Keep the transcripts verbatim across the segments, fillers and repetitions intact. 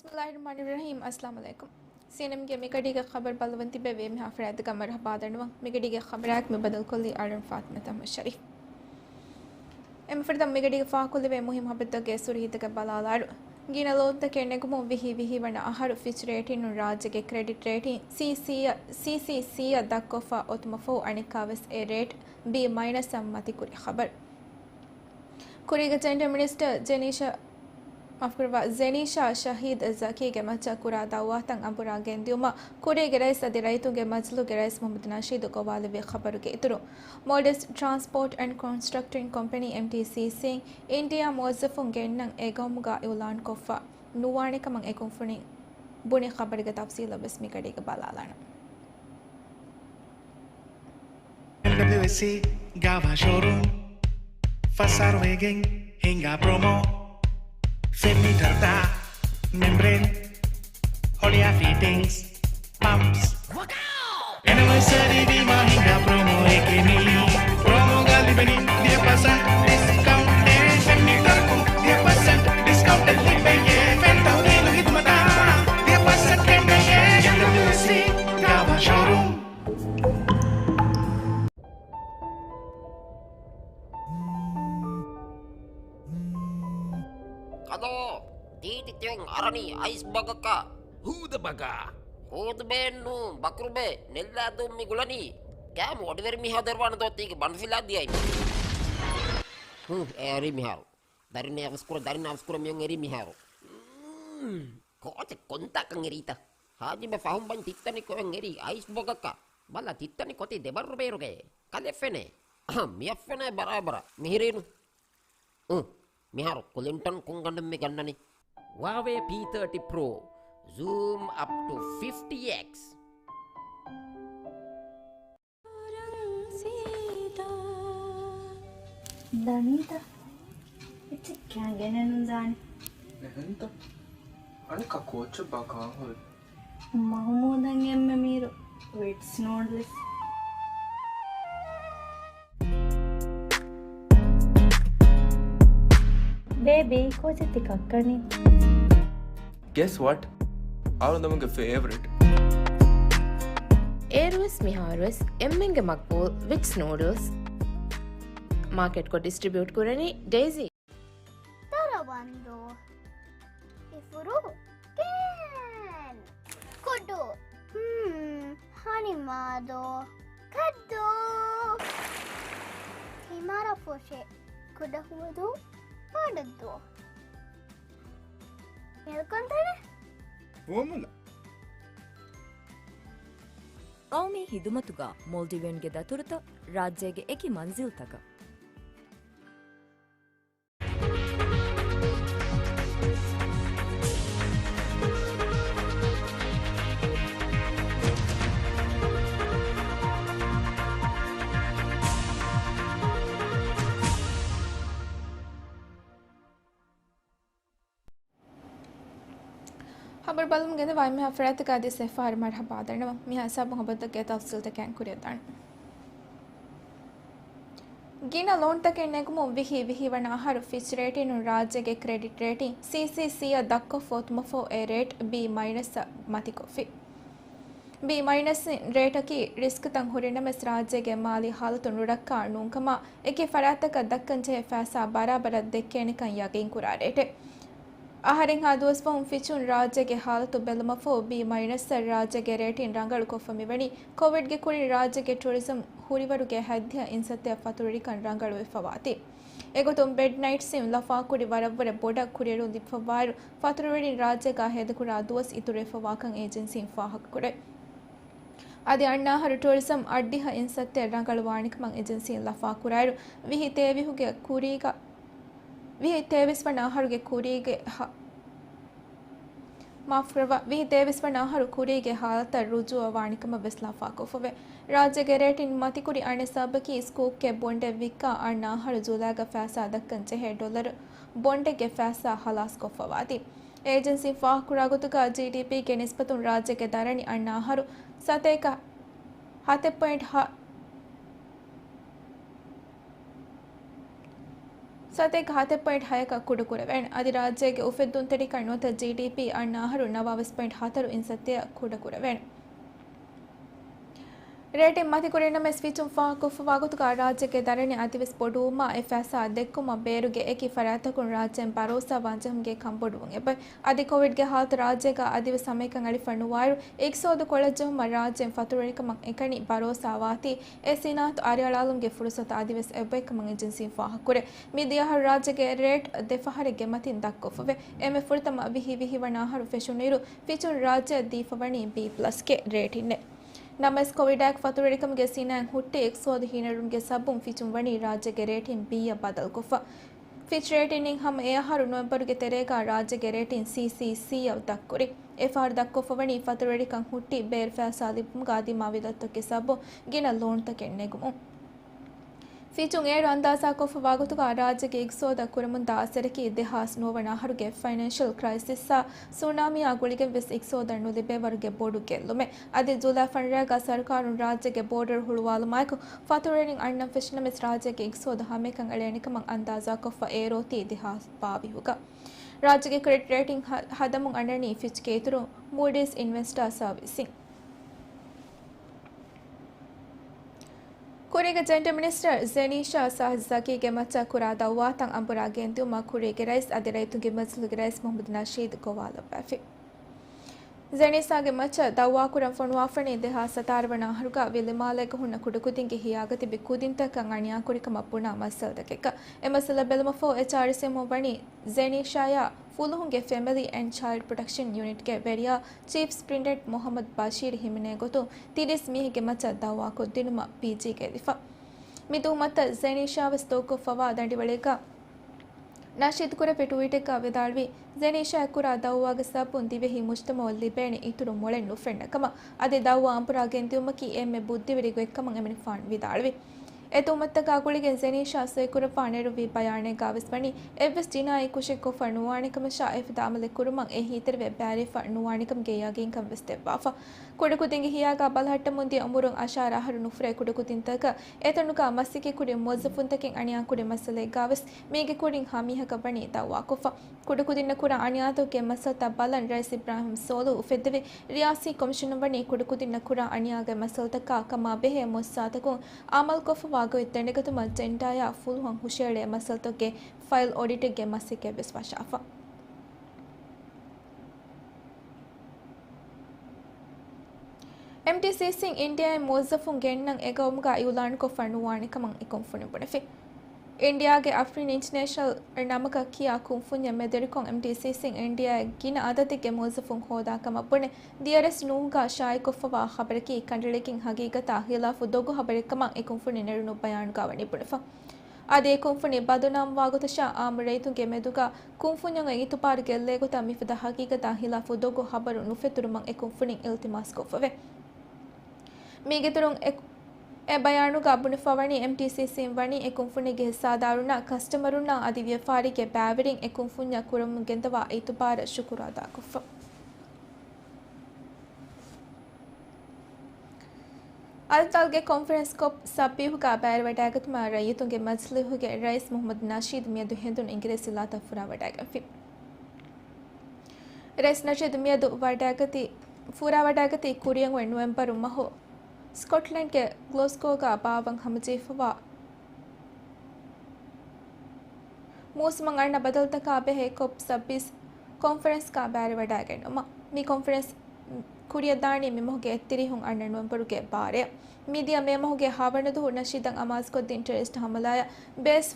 ބިސްމިއްލާހިއްރަޙްމާނިއްރަޙީމް. އައްސަލާމު ޢަލައިކުމް. ސީއެންއެމްގެ މިގަޑީގެ ޚަބަރު ބައްލަވަން ތިބެ ވޭ މިހާ ފަރާތުގަ މަރުޙަބާ ދަންނަވަން. މިގަޑީގެ ޚަބަރާއެކު މި ބަދަލުކޮށްލީ އަޅުން ފާތިމަތު އަޙްމަދު ޝަރީފް. އެންމެ ފުރަތަމަ މިގަޑީގަ ފާހަގަކޮށްލެވޭ މުހިއްމު ހަބަރުތަކުގެ ސުރުޚީތަކަށް ބަލާލާރު. ގިނަ ލޯނުތަކެއް ނެގުމުން ވިހި ވިހި ވަނަ އަހަރު ފިޗް ރޭޓިނުން ރާއްޖޭގެ ކްރެޑިޓް ރޭޓިން ސީސީ، ސީސީސީއަށް ދަށްކޮށްފަ އޮތުމަށްފަހު އަނެއްކާވެސް އެ ރޭޓް ބީ މައިނަސްއަށް މަތިކުރި ޚަބަރު. ކުރީގެ ޖެންޑަރ މިނިސްޓަރ ޖެނީޝާ، މާފުކުރައްވާ، ޒެނީޝާ ޝަހީދު ޒަކީގެ މައްޗަށް ކުރާ ދައުވާތައް އަނބުރާ ގެންދިއުމަށް ކުރީގެ ރައީސް އަދި ރައްޔިތުންގެ މަޖިލުގެ ރައީސް މުހައްމަދު ނަޝީދު ގޮވާލެއްވި ޚަބަރުގެ އިތުރުން، މޯލްޑިވްސް ޓްރާންސްޕޯޓް އެންޑް ކޮންސްޓްރަކްޓިން ކޮމްޕެނީ، އެމްޓީސީސީ، އިންޑިއާ މުވައްޒަފުން ގެންނަން އެ ގައުމުގަ އިޢުލާންކޮށްފަ ނުވާނެ ކަމަށް އެ ކުންފުނިން ބުނި ޚަބަރުގެ ތަފްސީލަށް ވެސް މިގަޑީގަ ބަލާލާނަން. އެމްޑަބްލިއުއެސްސީ ގާވާ ޝޯރޫމް ފަސް އަހަރު ވެގެން ހިނގާ ޕްރޮމޯ. ފެން މީޓަރުތައް، މެމްބްރޭން، ހޮޅިއާ ފިޓިންގްސް، ޕަމްޕްސް. އެނިވަރސަރީ ވީމާ ހިނގާ ޕްރޮމޯއެކޭ މީ. ޕްރޮމޯގަ ލިބެނީ ދިހަ ޕަސެންޓް ޑިސްކައުންޓެއް. ފެން މީޓަރަކުން ދިހަ ޕަސެންޓް ޑިސްކައުންޓެއް ލިބެޔޭ. ފެން ތައުމީނު ހިދުމަތަށް ދިހަ ޕަސެންޓް ކެނޑެޔޭ. އެމްޑަބްލިއުއެސްސީ ގާވާ ޝޯރޫމް. ކަލޯ، ދީދި ތިވެން އަރަނީ އައިސް ބަގަކަށް. ހޫދަ ބަގާ. ހޫދު ބޭން ނޫން، ބަކުރު ބޭ، ނެއްލާދޫން މި ގުޅަނީ. ކާމު އޮޑިވެރި މިހާ ދެރުވާނެ ދޯ ތީގެ ބަނޑުފިލާ ދިޔައި. ހު، އެ އަރި މިހާރު. ދަރިން އަވަސްކުރ، ދަރިން އަވަސްކުރ މިއޮން އެރީ މިހާރު. މް، ކޯޗެއް ކޮންތާކަން އެރީތަ؟ ހާޖިބެ ފަހުން ބަން ތިއްތަނި ކޮއެން އެރީ އައިސް ބޮގަކަށް. ބަލަ ތިއްތަނި ކޮތި ދެބައްރު ބޭރުގެ. ކަލެ ފެނޭ. އަހަ، މިއަށް ފެނޭ ބަރާބަރަށް. މިހިރީނު. އު، މިހާރު ކުލިންޓަން ކުންގަނޑުން މި ގަންނަނީ. ވާވޭ ޕީ ތާޓީ ޕްރޯ. ޒޫމް އަޕް ޓު ފިފްޓީ އެކްސް. ދަނީތަ؟ އެއްޗެއް ކައިގެނެއް ނުދާނެ. އެހެންތަ؟ އަނެއްކާ ކޯޗެއް ބާ ކާން ހުރި؟ މަހުމޫދަށް އެންމެ މީރު ވިޓްސް ނޫޑްލްސް. ބޭބީ، ކޯޗެއް ތި ކައްކަނީ؟ Guess what? އަޅުގަނޑުމެންގެ ފޭވަރިޓް. އޭރުވެސް މިހާރުވެސް އެންމެންގެ މަގްބޫލް ވިޓްސް ނޫޑްލްސް. މާކެޓްކޮށް ޑިސްޓްރިބިއުޓް ކުރަނީ ޑެއިޒީ. ދަރަވަންދޫ. އިފުރު. ކޭން. ކުޑު. ހްމް. ހަނިމާދޯ. ކައްދޫ. ތިމަރަފުށި. ކުޑަހުވަދޫ. ބަނޑުދޫ. މެލްކޮންތަނެ. ފުވައްމުލައް. ޤައުމީ ހިދުމަތުގަ މޯލްޑިވިއަންގެ ދަތުރުތައް ރާއްޖޭގެ އެކި މަންޒިލްތަކަށް. ހަބަރު ބަލަމުން ގެންދަވާ އެންމެހާ ފަރާތަކާ އަދި ސެފާރި މަރްހަބާ ދަންނަވަން. މިހާ ހިސާބުން ހަބަރުތަކުގެ ތަފްސީލްތަކެއް ކުރިއަށް ދާން. ގިނަ ލޯންތަކެއް ނެގުމުން ވިހި ވިހި ވަނަ އަހަރު ފިޗް ރޭޓިނުން ރާއްޖޭގެ ކްރެޑިޓް ރޭޓިން ސީސީސީއަށް ދަށްކޮށްފަ އޮތުމަށްފަހު އެ ރޭޓް ބީ މައިނަސްއަށް މަތިކޮށްފި. ބީ މައިނަސް ރޭޓަކީ ރިސްކްތައް ހުރިނަމަވެސް ރާއްޖޭގެ މާލީ ހާލަތު ނުރައްކާ ނޫންކަމާ އެކި ފަރާތްތަކަށް ދައްކަންޖެހޭ ފައިސާ ބަރާބަރަށް ދެއްކޭނެކަން ޔަގީންކުރާ ރޭޓެއް. އަހަރެންހާ ދުވަސްވަހުން ފިޗުން ރާއްޖޭގެ ހާލަތު ބެލުމަށްފަހު ބީ މައިނަސްއަށް ރާއްޖޭގެ ރޭޓިން ރަނގަޅުކޮށްފަ މިވަނީ ކޮވިޑްގެ ކުރިން ރާއްޖޭގެ ޓުރިޒަމް ހުރިވަރުގެ ހަތްދިހަ އިންސައްތައަށް ފަތުރުވެރިކަން ރަނގަޅުވެފަވާތީ. އެގޮތުން ބެޑް ނައިޓްސްއިން ލަފާކުރި ވަރަށްވުރެ ބޮޑަށް ކުރިއެރުން ލިބިފަވާއިރު، ފަތުރުވެރިން ރާއްޖޭގަ ހޭދަކުރާ ދުވަސް އިތުރުވެފަވާކަން އޭޖެންސީން ފާހަގަކުރޭ. އަދި އަންނަ އަހަރު ޓުރިޒަމް އަށްޑިހަ އިންސައްތައަށް ރަނގަޅު ވާނެކަމަށް އެޖެންސީން ލަފާކުރާއިރު، ވިހި ތޭވީސް ވަނަ އަހަރުގެ ކުރީގަ، ވިހި ތޭވީސް ވަނަ އަހަރުގެ ކުރީގެ ހަ-، މާފުކުރައްވާ، ވިހި ތޭވީސް ވަނަ އަހަރު ކުރީގެ ހާލަތަށް ރުޖޫޢަ ވާނެކަމަށް ވެސް ލަފާކޮށްފަވޭ. ރާއްޖޭގެ ރޭޓިން މަތިކުރި އަނެއް ސަބަބަކީ ސްކޫކްގެ ބޮންޑެއް ވިއްކާ އަންނަ އަހަރު ޖުލައިގަ ފައިސާ ދައްކަން ޖެހޭ ޑޮލަރު ބޮންޑެއްގެ ފައިސާ ހަލާސްކޮށްފަވާތީ. އޭޖެންސީން ފާހަގަކުރާ ގޮތުގަ ޖީޑީޕީގެ ނިސްބަތުން ރާއްޖޭގެ ދަރަނި އަންނަ އަހަރު ސަތޭކަ ހަތެއް ޕޮއިންޓް ހަ-، ސަތޭކަ ހަތެއް ޕޮއިންޓް ހަޔަކަށް ކުޑަކުރެވޭނެ. އަދި ރާއްޖޭގެ އުފެއްދުންތެރިކަން ނުވަތަ ޖީޑީޕީ އަންނަ އަހަރު ނަވާވެސް ޕޮއިންޓް ހަތަރު އިން ސައްތައަށް ކުޑަކުރެވޭނެ. ރޭޓިން މަތިކުރިނަމަވެސް ފިޗުން ފާހަގަކޮށްފަވާ ގޮތުގަ ރާއްޖޭގެ ދަރަނި އަދިވެސް ބޮޑުވުމާ އެ ފައިސާ ދެއްކުމަށް ބޭރުގެ އެކި ފަރާތްތަކުން ރާއްޖޭން ބަރޯސާވާން ޖެހުމުގެ ކަންބޮޑުވުން އެބައޮތް. އަދި ކޮވިޑްގެ ހާލަތު ރާއްޖޭގަ އަދިވެސް ހަމައެކަން އަޑިފަ ނުވާއިރު، އިގްތިސޯދު ކޮޅަށްޖެހުމަށް ރާއްޖޭން ފަތުރުވެރިކަމަށް އެކަނި ބަރޯސާވާތީ، އެ ސިނާއަތު އަރިއަޅާލުމުގެ ފުރުސަތު އަދިވެސް އެބައޮތްކަމަށް އެޖެންސީން ފާހަގަކުރޭ. މިދިޔަ އަހަރު ރާއްޖޭގެ ރޭޓް ދެ ފަހަރެއްގެ މަތިން ދަށްކޮށްފަވޭ. އެންމެ ފުރަތަމަ ވިހި ވިހި ވަނަ އަހަރު ފެށުނުއިރު، ފިޗުން ރާއްޖެއަށް ދީފަވަނީ ބީ ޕްލަސްގެ ރޭޓިންއެއް. ނަމަވެސް ކޮވިޑާއެކު ފަތުރުވެރިކަމުގެ ސިނާއަތް ހުއްޓި އިގްތިސޯދު ހީނަރުމުގެ ސަބަބުން ފިޗުން ވަނީ ރާއްޖޭގެ ރޭޓިން ބީއަށް ބަދަލުކޮށްފަ. ފިޗް ރޭޓިންއިން ހަމަ އެ އަހަރު ނޮވެމްބަރުގެ ތެރޭގަ ރާއްޖޭގެ ރޭޓިން ސީސީސީއަށް ދަށްކުރި. އެފަހަރު ދަށްކޮށްފަވަނީ ފަތުރުވެރިކަން ހުއްޓި ބޭރު ފައިސާ ލިބުމުގަ އަދި މާ ވިލަތުތަކުގެ ސަބަބުން ގިނަ ލޯނުތަކެއް ނެގުމުން. ފިޗުން އޭރު އަންދާޒާކޮށްފަވާ ގޮތުގަ ރާއްޖޭގެ އިގްތިސޯދަށް ކުރަމުންދާ އަސަރަކީ ދެހާސް ނުވަވަނަ އަހަރުގެ ފައިނޭންޝަލް ކްރައިސިސްއާ ސުނާމީއާ ގުޅިގެން ވެސް އިގްތިސޯދަށް ނުލިބޭ ވަރުގެ ބޮޑު ގެއްލުމެއް. އަދި ޖުލައި ފަންރައިގަ ސަރުކާރުން ރާއްޖޭގެ ބޯޑަރު ހުޅުވާލުމާއެކު ފަތުރުވެރިން އަންނަން ފެށުނަމަވެސް ރާއްޖޭގެ އިގްތިސޯދު ހަމައެކަން އަޅައިގަންނަން އަންދާޒާކޮށްފަ އޭރު އޮތީ ދެހާސް ބާވީސްގަ. ރާއްޖޭގެ ކްރެޑިޓް ރޭޓިން ހަ-، ހަދަމުން އަންނަނީ ފިޗްގެ އިތުރުން މޫޑީސް އިންވެސްޓާ ސަރވިސިން. ކުރީގެ ޖެންޑަ މިނިސްޓަރ ޒެނީޝާ ސާހިދު ޒަކީގެ މައްޗަށް ކުރާ ދައުވާތައް އަނބުރާ ގެންދިއުމަށް ކުރީގެ ރައީސް އަދި ރައްޔިތުންގެ މަޖިލީހުގެ ރައީސް މުހައްމަދު ނަޝީދު ގޮވާލައްވައިފި. ޒެނީޝާގެ މައްޗަށް ދައުވާކުރަން ފޮނުވާފަނީ ދެހާސް ސަތާރަ ވަނަ އަހަރުގަ ވިލިމާލޭގަ ހުންނަ ކުޑަކުދިންގެ ހިޔާގަ ތިބި ކުދިންތަކަށް އަނިޔާކުރިކަމަށް ބުނާ މައްސަލަތަކެއްގަ. އެ މައްސަލަ ބެލުމަށްފަހު އެޗްއާރްޑީސީ ވަނީ ޒެނީޝާޔާ ފުލުހުންގެ ފެމިލީ އެންޑް ޗައިލްޑް ޕްރޮޓެކްޝަން ޔުނިޓްގެ ވެރިޔާ ޗީފް ސުޕްރިންޓެންޑެންޓް މުހައްމަދު ބަޝީރު ހިމެނޭ ގޮތުން ތިރީސް މީހެއްގެ މައްޗަށް ދައުވާކޮށްދިނުމަށް ޕީޖީ ގެއްލިފަ. މި ތުހުމަތަށް ޒެނީޝާ ވެސް ދޫކޮށްފަވާ ދަނޑިވަޅެއްގަ ނަޝީދު ކުރެއްވި ޓުވީޓެއްގަ ވިދާޅުވީ، ޒެނީޝާއަށް ކުރާ ދައުވާގެ ސަބަބުން ދިވެހި މުޖްތަމަޢަށް ލިބޭނެ އިތުރު މޮޅެއް ނުފެންނަ ކަމަށް، އަދި ދައުވާ އަނބުރާ ގެންދިއުމަކީ އެންމެ ބުއްދިވެރި ގޮތްކަމަށް އެމަނިކުފާނު ވިދާޅުވި. އެ ތުހުމަތުތަކާ ގުޅިގެން ޒެނީޝާ ސޮއިކުރައްވާ ނެރުއްވި ބަޔާނެއްގަ ވެސް ވަނީ، އެއްވެސް ޖިނާއީ ކުށެއް ކޮށްފަ ނުވާނެ ކަމަށާ، އެފަދަ އަމަލެއް ކުރުމަށް އެ ހިތެރެވެ ބައިވެފަ ނުވާނެކަމުގެ ޔަގީންކަން ވެސް ދެއްވާފަ. ކުޑަކުދިންގެ ހިޔާގަ ބަލަހައްޓަމުންދިޔަ އުމުރުން އަށާރަ އަހަރު ނުފުރޭ ކުޑަކުދިންތަކަށް އެތަނުގަ މަސައްކަތްކުރި މުވައްޒަފުންތަކެއް އަނިޔާކުރި މައްސަލައެއްގަ ވެސް މީގެ ކުރިން ހަ މީހަކަށް ވަނީ ދައުވާކޮށްފަ. ކުޑަކުދިންނަށް ކުރާ އަނިޔާތަކުގެ މައްސަލަތައް ބަލަން ރައީސް އިބްރާހިމް ސޯލު އުފެއްދެވި ރިޔާސީ ކޮމިޝަނަށް ވަނީ ކުޑަކުދިންނަށް ކުރާ އަނިޔާގެ މައްސަލަތަކާ ކަމާބެހޭ މުއައްސަސާތަކުން އަމަލުކޮށްފަވާ ގޮތް ދެނެގަތުމަށް ޖެންޑާޔާ ފުލުހުން ހުށައެޅޭ މައްސަލަތަކުގެ ފައިލް އޮޑިޓެއްގެ މަސައްކަތް ވެސް ވަށާފަ. އެމްޓީސީސީން އިންޑިއާއިން މުވައްޒަފުން ގެންނަން އެގައުމުގަ އިއުލާނުކޮށްފަ ނުވާނެ ކަމަށް އެ ކުންފުނި ބުނެފި. އިންޑިއާގެ އަފްރީން އިންޓަނޭޝަނަލް ނަމަކަށް ކިޔާ ކުންފުންޏެއް މެދުވެރިކޮށް، އެމްޓީސީސީން އިންޑިއާއަށް ގިނަ އަދަދެއްގެ މުވައްޒަފުން ހޯދާ ކަމަށް ބުނެ، ދިޔަ ރަސް ނޫހުގަ ޝާއިއުކޮށްފަވާ ޚަބަރަކީ ކަނޑައެޅިގެން ހަގީގަތާ ހިލާފު ދޮގު ޚަބަރެއްކަމަށް އެ ކުންފުނި ނެރުނު ބަޔާނުގަ ވަނީ ބުނެފަ. އަދި އެ ކުންފުނި ބަދުނާމްވާ ގޮތަށާ އާއްމު ރައްޔިތުންގެ މެދުގަ ކުންފުންޏަށް އިތުބާރު ގެއްލޭ ގޮތަށް މިފަދަ ހަގީގަތާ ހިލާފު ދޮގު ޚަބަރު ނުފެތުރުމަށް އެ ކުންފުނިން އިލްތިމާސްކޮށްފަވޭ. މީގެއިތުރުން އެ، އެ ބަޔާނުގަ ބުނެފަވަނީ، އެމްޓީސީސީން ވަނީ އެ ކުންފުނީގެ ހިއްސާދާރުންނާ ކަސްޓަމަރުންނާ އަދި ވިޔަފާރީގެ ބައިވެރިން އެ ކުންފުންޏަށް ކުރަމުން ގެންދަވާ އިތުބާރަށް ޝުކުރު އަދާކޮށްފަ. އަލްތަލްގެ ކޮންފަރެންސް ކޮޕް ސައްބީހުގަ ބައިވެރިވަޑައިގަތުމަށް ރައްޔިތުންގެ މަޖިލީހުގެ ރައީސް މުހައްމަދު ނަޝީދު މިއަދު ހެނދުނު އިނގިރޭސި ވިލާތަށް ފުރާވަޑައިގެންފި. ރައީސް ނަޝީދު މިއަދު ވަޑައިގަތީ، ފުރާވަޑައިގަތީ ކުރިއަށް އޮތް ނޮވެމްބަރު މަހު ސްކޮޓްލެންޑްގެ ގްލޯސްގޯގަ ބާއްވަން ހަމަޖެހިފަވާ މޫސުމަށް އަންނަ ބަދަލުތަކާ ބެހޭ ކޮޕް ސައްބީސް ކޮންފަރެންސްގަ ބައިވެރިވަޑައިގަންނަވުމަށް. މި ކޮންފަރެންސް ކުރިއަށްދާނީ މި މަހުގެ އެއްތިރީހުން އަންނަ ނޮވެމްބަރުގެ ބާރަށް. މިދިޔަ މޭ މަހުގެ ހަވަނަ ދުހު ނަޝީދަށް އަމާޒުކޮށްދިން ޓެރަރިސްޓް ހަމަލާއަށް ބޭސް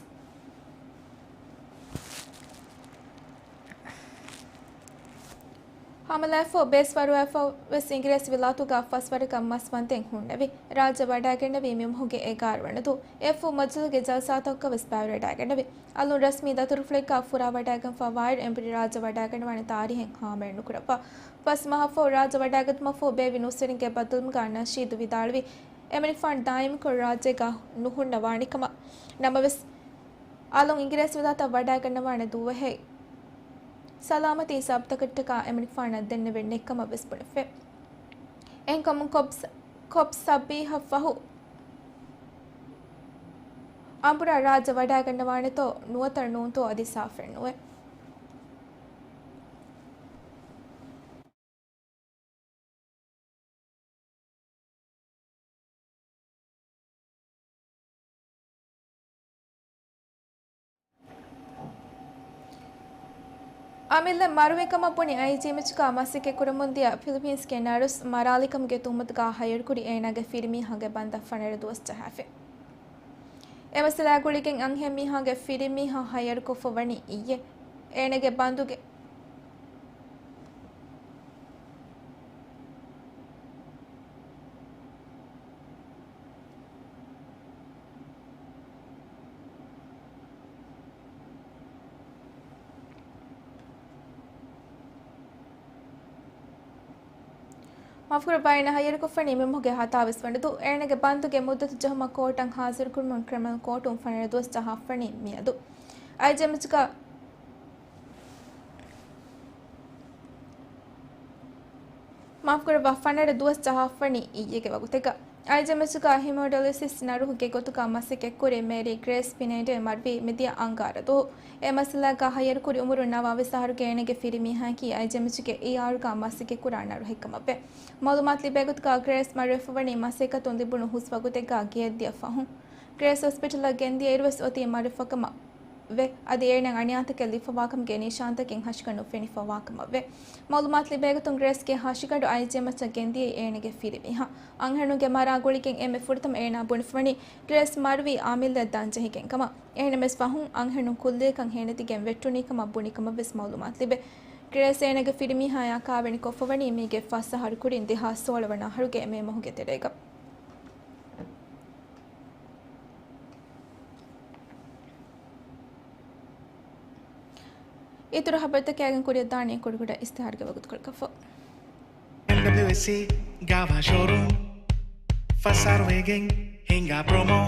ހަމަލާއަށްފަހު ބޭސް ފަރުވާފަ ވެސް އިނގިރޭސި ވިލާތުގަ ފަސް ވަރަކަށް މަސްވަންދެން ހުންނެވި. ރާއްޖެ ވަޑައިގެންނެވީ މި މަހުގެ އެގާރަ ވަނަ ދުވަހު. އެއަށްފަހު މަޖިލީހުގެ ޖަލްސާތަކުގަ ވެސް ބައިވެރިވަޑައިގެންނެވި. އަލުން ރަސްމީ ދަތުރުފުޅެއްގަ ފުރާވަޑައިގެންފަވާއިރު، އެމްޕީ ރާއްޖެ ވަޑައިގަންނަވާނެ ތާރީހެއް ހާމަވެ ނުކުރައްވާ. ފަސް މަހަށްފަހު ރާއްޖެ ވަޑައިގަތުމަށްފަހު ބޭއްވި ނުސްވެރިންގެ ބައްދަލުވުމުގަ ނަޝީދު ވިދާޅުވީ، އެމަނިކުފާނު ދާއިމުކޮށް ރާއްޖޭގަ ނުހުންނަވާނެ ކަމަށް. ނަމަވެސް، އަލުން އިނގިރޭސި ވިލާތަށް ވަޑައިގަންނަވާނެ ދުވަހެއް ސަލާމަތީ ސަބަބުތަކަށްޓަކާ އެމަނިކުފާނަށް ދެންނެވެން ނެތްކަމަށް ވެސް ބުނެފެ. އެހެންކަމުން ކޮޕް ސަ-، ކޮޕް ސައްބީހަށް ފަހު އަނބުރާ ރާއްޖެ ވަޑައިގަންނަވާނެތޯ ނުވަތަ ނޫންތޯ އަދި ސާފެއް ނުވޭ. އަމިއްލަ މަރުވިކަމަށް ބުނި އައިޖީއެމްއެޗުގަ މަސައްކަތް ކުރަމުންދިޔަ ފިލިޕީންސްގެ ނަރުސް މަރާލިކަމުގެ ތުހުމަތުގަ ހަޔަރުކުރި އޭނާގެ ފިރިމީހާގެ ބަންދަށް ފަނަރަ ދުވަސް ޖަހާފި. އެ މައްސަލާ ގުޅިގެން އަންހެންމީހާގެ ފިރިމީހާ ހަޔަރުކޮށްފަ ވަނީ އިއްޔެ. އޭނާގެ ބަންދުގެ މާފުކުރައްވާ، އޭނާ ހައްޔަރުކޮށްފަނީ މި މަހުގެ ހަތާވީސް ވަނަ ދުވަހު. އޭނާގެ ބަންދުގެ މުއްދަތު ޖެހުމަށް ކޯޓަށް ހާޒިރުކުރުމުން ކްރިމިނަލް ކޯޓުން ފަނަރަ ދުވަސް ޖަހާފަނީ މިއަދު. އައިޖީއެމްއެޗުގަ މާފުކުރައްވާ، ފަނަރަ ދުވަސް ޖަހާފަނީ އިއްޔެގެ ވަގުތެއްގަ. އައިޖީއެމްއެޗުގަ ހިމޯޑިއަލިސިސް ނަރުހުގެ ގޮތުގަ މަސައްކަތްކުރި މޭރީ ގްރޭސް ޕިނޭޑޭ މަރުވީ މިދިޔަ އަންގާރަ ދުވަހު. އެ މައްސަލާގަ ހައްޔަރުކުރި އުމުރުން ނަވާވީސް އަހަރުގެ އޭނަގެ ފިރިމީހާއަކީ އައިޖީއެމްއެޗުގެ އީއާރުގަ މަސައްކަތްކުރާ ނަރުހެއްކަމަށްވޭ. މައުލޫމާތު ލިބޭ ގޮތުގަ ގްރޭސް މަރުވެފަވަނީ މަސައްކަތުން ލިބުނު ހުސް ވަގުތެއްގަ ގެޔަށްދިޔަ ފަހުން. ގްރޭސް ހޮސްޕިޓަލަށް ގެންދިޔައިރުވެސް އޮތީ މަރުވެފަކަމަށް ވެ، އަދި އޭނައަށް އަނިޔާތަކެއް ލިބިފަވާކަމުގެ ނިޝާންތަކެއް ހަށިގަނޑު ފެނިފަވާކަމަށްވެ. މައުލޫމާތު ލިބޭގޮތުން ގްރޭސްގެ ހަށިގަނޑު އައިޖީއެމްއެޗަށް ގެންދިޔައީ އޭނަގެ ފިރިމީހާ. އަންހެނުންގެ މަރާ ގުޅިގެން އެންމެ ފުރަތަމަ އޭނާ ބުނެފަވަނީ ގްރޭސް މަރުވީ އަމިއްލަ ދަންޖެހިގެން ކަމަށް. އެހެންނަމަވެސް ފަހުން އަންހެނުން ކުއްލިއަކަށް ހޭނެތިގެން ވެއްޓުނީ ކަމަށް ބުނި ކަމަށްވެސް މައުލޫމާތު ލިބޭ. ގްރޭސް އޭނަގެ ފިރިމީހާޔާ ކާވެނި ކޮށްފަވަނީ މީގެ ފަސް އަހަރު ކުރިން ދެހާސް ސޯޅަ ވަނަ އަހަރުގެ މޭ މަހުގެ ތެރޭގަ. އިތުރު ހަބަރުތަކާގެން ކުރިއަށްދާނީ ކުޑަކުޑަ އިސްތިހާރުގެ ވަގުތުކޮޅަކަށްފަހު. އެމްޑަބްލިއުއެސްސީ ގާވާ ޝޯރޫމް. ފަސް އަހަރު ވެގެން ހިނގާ ޕްރޮމޯ.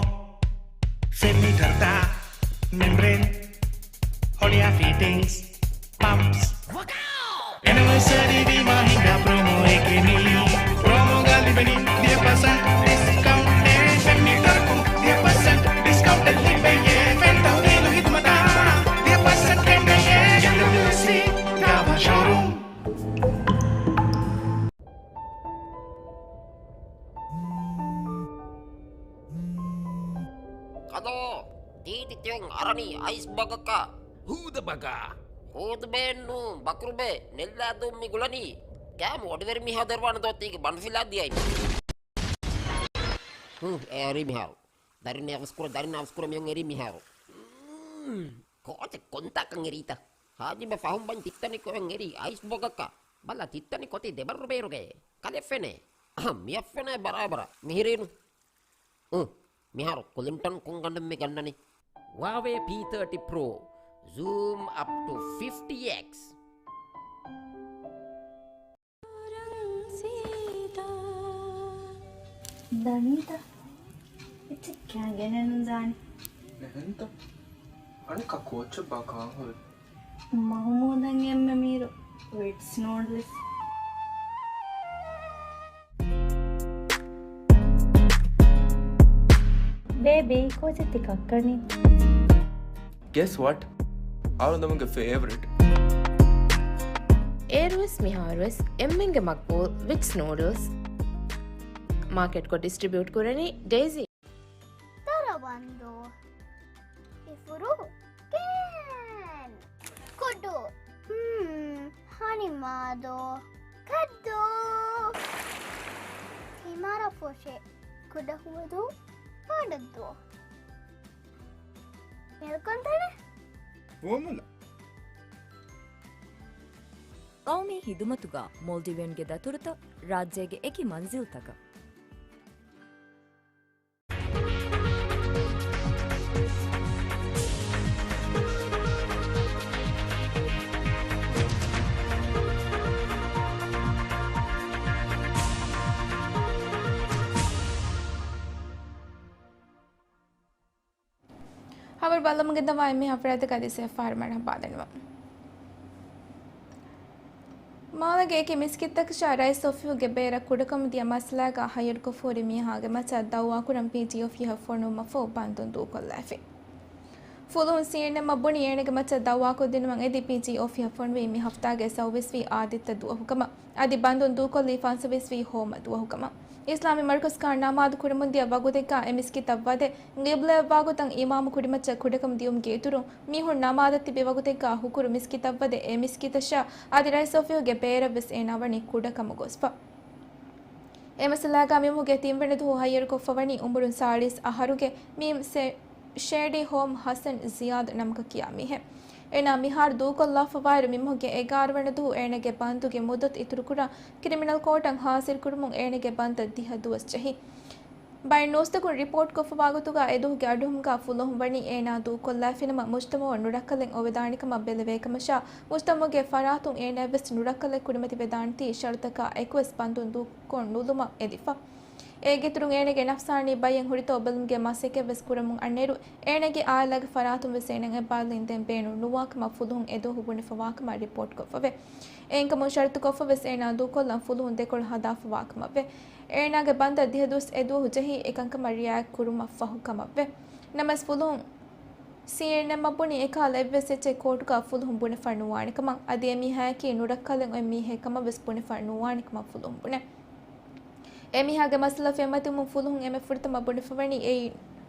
ފެން މީޓަރުތައް، މެމްބްރޭން، ހޮޅިއާ ފިޓިންގްސް، ޕަމްޕްސް. އެނިވަރސަރީ ވީމާ ހިނގާ ޕްރޮމޯއެކޭ މީ. ޕްރޮމޯގަ ލިބެނީ ދިހަ ޕަސެންޓް ޑިސްކައުންޓެއް. ފެން މީޓަރަކުން ދިހަ ޕަސެންޓް ޑިސްކައުންޓެއް ލިބެޔޭ. ފެން ތަހުލީލު ހިދުމަތާ ދިހަ ޕަސެންޓް ކެނޑެޔޭ. އެމްޑަބްލިއުއެސްސީ ގާވާ ޝޯރޫމް. ކަލޯ، ތީތި ތިއޮން އަރަނީ އައިސް ބަގަކަށް. ހޫދަ ބަގާ. ހޫދަ ބޭން ނޫން، ބަކުރު ބޭ، ނެއްލާ ދުން މި ގުޅަނީ. ކާމު އޮޑިވެރި މީހާ ދެރުވާނެ ދޯ ތީގެ ބަނޑު ފިލާ ދިޔައި. ހު، އެ އަރީ މިހާރު. ދަރިން އަވަސްކުރަ، ދަރިން އަވަސްކުރަ މިއޮން އެރީ މިހާރު. ކޯޗެއް ކޮންތާކަން އެރީތަ؟ ހާޖިބަ ފަހުން ބަން ތިއްތަނި ކޮއެން އެރީ އައިސް ބޮގަކަށް. ބަލަ ތިއްތަނި ކޮތި ދެބަރު ބޭރުގައޭ. ކަލެ ފެނޭ. އަހަ، މިއަށް ފެނޭ ބަރާބަރަށް. މިހިރީނު. އު، މިހާރު ކުލިންޓަން ކޮންގަނޑެއް މި ގަންނަނީ؟ ހުއާވޭ ޕީ ތާޓީ ޕްރޯ. ޒޫމް އަޕް ޓު ފިފްޓީ އެކްސް. ދަނީތަ؟ އެއްޗެއް ކާގެނެއް ނުދާނެ. އެހެންތަ؟ އަނެއްކާ ކޯޗެއް ބާ ކާން ހުރި؟ މަހުމޫދަށް އެންމެ މީރު ވިޓްސް ނޫޑްލްސް. ބޭބީ، ކޯޗެއް ތި ކައްކަނީ؟ Guess what? އަޅުގަނޑުގެ ފޭވަރިޓް. އޭރުވެސް މިހާރުވެސް އެންމެންގެ މަގްބޫލް ވިޓްސް ނޫޑްލްސް. މާކެޓްކޮށް ޑިސްޓްރިބިއުޓް ކުރަނީ ޑޭޒީ. ދަރަވަންދޫ. އިފުރު. ކޭން. ކުޑު. ހުން. ހަނިމާދޯ. ކައްދޫ. ހިމާރަ ފޮށެ. ކުޑަ ހުވަދޫ. ފާޑައްދޫ. މެލްކޮން ތަނެ. ފޯމުލަ. ގައުމީ ހިދުމަތުގަ މޯލްޑިވިއަންގެ ދަތުރުތައް ރާއްޖޭގެ އެކި މަންޒިލްތަކަށް. ހަބަރު ބައްލަމުގެ ދަވާ އެންމެ ހަފްރާތަކަށް އަދި ސެފާރު މަރަހަބާ ދަންނަވަން. މާލޭގެ އެކި މިސްކިތްތަކަށާ ރައީސް އޮފީހުގެ ބޭރަށް ކުޑަކަމުދިޔަ މައްސަލާގަ ހައްޔަރުކޮށްފަހުރި މީހާގެ މައްޗަށް ދައުވާކުރަން ޕީޖީ އޮފީހަށް ފޮނުވުމަށްފަހު ބަންދުން ދޫކޮށްލައިފި. ފުލުހުން ސީއެންއެމްއަށް ބުނި އޭނަގެ މައްޗަށް ދައުވާކޮށްދިނުމަށް އެދި ޕީޖީ އޮފީހަށް ފޮނުވީ މި ހަފްތާގެ ސައުވީސްވީ އާދިއްތަ ދުވަހު ކަމަށް. އަދި ބަންދުން ދޫކޮށްލީ ފަންސަވީސްވީ ހޯމަ ދުވަހު ކަމަށް. އިސްލާމީ މަރުކަޒްގަ ނަމާދު ކުރަމުންދިޔަ ވަގުތެއްގަ އެ މިސްކިތަށް ވަދެ، ގިބްލަޔަށްވާގޮތަށް އިމާމު ކުރިމައްޗަށް ކުޑަކަމު ދިޔުމުގެ އިތުރުން، މީހުން ނަމާދަށް ތިބި ވަގުތެއްގަ ހުކުރު މިސްކިތަށްވަދެ އެ މިސްކިތަށާ އަދި ރައީސް އޮފީހުގެ ބޭރަށްވެސް އޭނާ ވަނީ ކުޑަކަމު ގޮސްފަ. އެ މައްސަލާގަ މި މަހުގެ ތިންވަނަ ދުވަހު ހައްޔަރުކޮށްފަވަނީ އުމުރުން ސާޅީސް އަހަރުގެ މީ ސެ-، ޝޭޑީ ހޯމް ހަސަން ޒިޔާދް ނަމަކަށް ކިޔާ މީހެއް. އޭނާ މިހާރު ދޫކޮށްލާފަވާއިރު މި މަހުގެ އެގާރަ ވަނަ ދުވަހު އޭނާގެ ބަންދުގެ މުއްދަތު އިތުރުކުރާ ކްރިމިނަލް ކޯޓަށް ހާޒިރުކުރުމުން އޭނާގެ ބަންދަށް ދިހަ ދުވަސް ޖެހި. ބައެއް ނޫސްތަކުން ރިޕޯޓްކޮށްފަވާގޮތުގަ އެދުވަހުގެ އަޑުއެހުމުގަ ފުލުހުން ވަނީ އޭނާ ދޫކޮށްލައިފިނަމަ، މުޖްތަމަޢު ނުރައްކަލެއް އޮވެދާނެކަމަށް ބެލެވޭކަމަށާ، މުޖްތަމަޢުގެ ފަރާތުން އޭނާއެއްވެސް ނުރައްކަލެއް ކުރިމަތިވެދާނެތީ ޝަރުތަކާ އެކުވެސް ބަންދުން ދޫކޮށް ނުލުމަށް އެދިފަ. އޭގެއިތުރުން އޭނާގެ ނަފްސާނީ ބައްޔެއް ހުރިތޯ ބެލުމުގެ މަސައްކަތްވެސް ކުރަމުން އަންނައިރު، އޭނާގެ އާއިލާގެ ފަރާތުންވެސް އޭނާ އެބައިލިންދެން ބޭނުން ނުވާކަމަށް ފުލުހުން އެދުވަހު ބުނެފަވާކަމަށް ރިޕޯޓްކޮށްފަވޭ. އެހެންކަމުން ޝަރުތުކޮށްފަވެސް އޭނާ ދޫކޮށްލަން ފުލުހުން ދެކޮޅު ހަދާފަވާކަމަށްވޭ. އޭނާގެ ބަންދަށް ދިހަ ދުވަސް އެދުވަހު ޖެހީ އެކަންކަމަށް ރިއާޔަތް ކުރުމަށްފަހު ކަމަށްވޭ. ނަމަވެސް ފުލުހުން ސީއެންއެމްއަށް ބުނީ އެކަހަލަ އެއްވެސް އެއްޗެއް ކޯޓުގަ ފުލުހުން ބުނެފަ ނުވާނެކަމަށް، އަދި އެމީހާޔަކީ ނުރައްކަލެއް އޮތް މީހެއްކަމަށްވެސް ބުނެފަ ނުވާނެކަމަށް ފުލުހުން ބުނޭ. އެމީހާގެ މައްސަލަ ފެންމަތިވުމުން ފުލުހުން އެންމެ ފުރަތަމަ ބުނެފަވަނީ އެއީ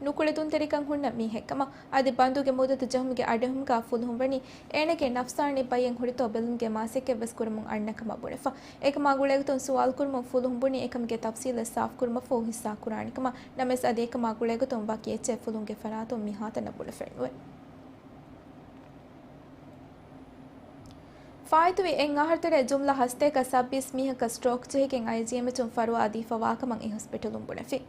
ނުކުޅެދުންތެރިކަން ހުންނަ މީހެއްކަމަށް. އަދި ބަންދުގެ މުއްދަތު ޖެހުމުގެ އަޑުއެހުމުގަ ފުލުހުން ވަނީ އޭނާގެ ނަފްސާނީ ބައްޔެއް ހުރިތޯ ބެލުމުގެ މަސައްކަތްވެސް ކުރަމުން އަންނަކަމަށް ބުނެފަ. އެކަމާ ގުޅޭގޮތުން ސުވާލުކުރުމުން ފުލުހުން ބުނީ އެކަމުގެ ތަފްސީލެއް ސާފުކުރުމަށްފަހު ހިއްސާ ކުރާނެކަމަށް. ނަމަވެސް އަދި އެކަމާ ގުޅޭގޮތުން ވަކި އެއްޗެއް ފުލުހުންގެ ފަރާތުން މިހާތަނަށް ބުނެފައެއްނުވޭ. ފާއިތުވި އެއް އަހަރުތެރޭ ޖުމްލަ ހަސަތޭކަ ސައްބީސް މީހަކަށް ސްޓްރޯކް ޖެހިގެން އައިޖީއެމްއެޗުން ފަރުވާ ދީފަވާކަމަށް އެ ހޮސްޕިޓަލުން ބުނެފި.